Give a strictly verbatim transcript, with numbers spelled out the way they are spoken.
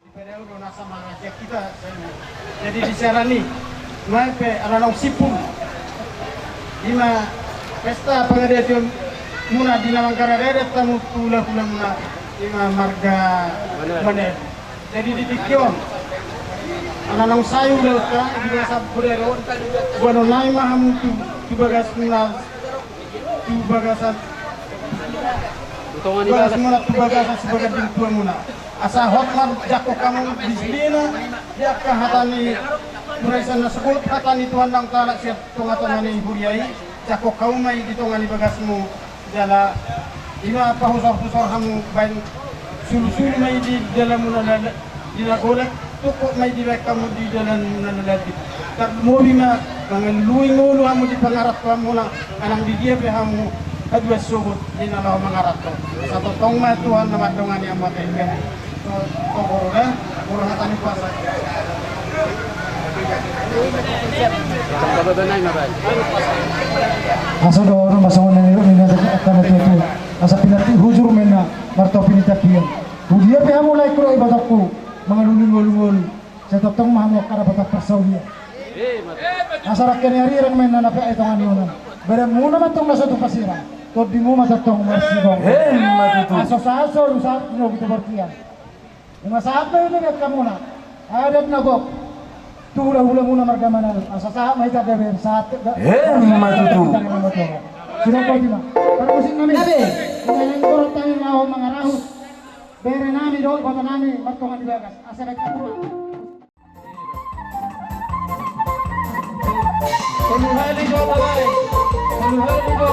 Dipadao do nasa mangajak hita. Jadi di siaran i, nuaeng pe ala naung simpul, ima pesta pangadetion muna di na mangkaradada tamu tu hulahula muna, ima marga Maner. Jadi di tingki on, ala naung sae ulaonta di bagasan bodari on, boanonnami ma hamu tu, tu bagas muna, tu bagasan, tu tonga ni bagas muna, tu bagasan sibaganding tua muna. Asa hot ma jangkon hamu di sude, di angka hata ni, mura i sian na sahat hata ni Tuhan na umtala sian tongatonga ni huria i, jangkon hamu ma i di tonga ni bagasmu, jala ima pahusorhusor hamu baen sulusulu ma i di dalanmuna na, di na golek, tungkot ma i dibaen hamu di dalanmuna na lalap. Tarlumobi ma mangalului ngolu hamu di pangarantoanmuna, manang di dia pe hamu haduan sogot di na laho mangaranto. Asa tongtong ma Tuhan na mandongani hamu ate. Togor da, molo hata ni pasa. Asa do, ro, masa ngana ni, ni, ni, ni, ni, ni, asa pinantik hujur ma inna, martopot ni tapian. Hudia pe hamu lae, kuro i batokku, mangalului ngolu-ngolu. Sai tongtong ma hamu angka dapotan parsaulian. Asa rangke ni ari rang ma inna na pe ai tonga ni onan. Badanmuna ma tong na so tu pasirang. Tondimu ma tongtong marsigomgom. Emma tutu. Asa sahat solu sahat tu bortian. Ima sahat do i dibaen hamuna adat na gok tu hulahulamuna marga Maner. Asa sahat ma hita gabe sahat. Emma tutu. Sudah kau tima. Parmusik nami. Gabe. Ima nang gorot tani laho mangarahut. Bere nami dohot boto nami martonga di bagas. Asa baen hamuna. Tolu hali do, Bapak. Tolu hali do.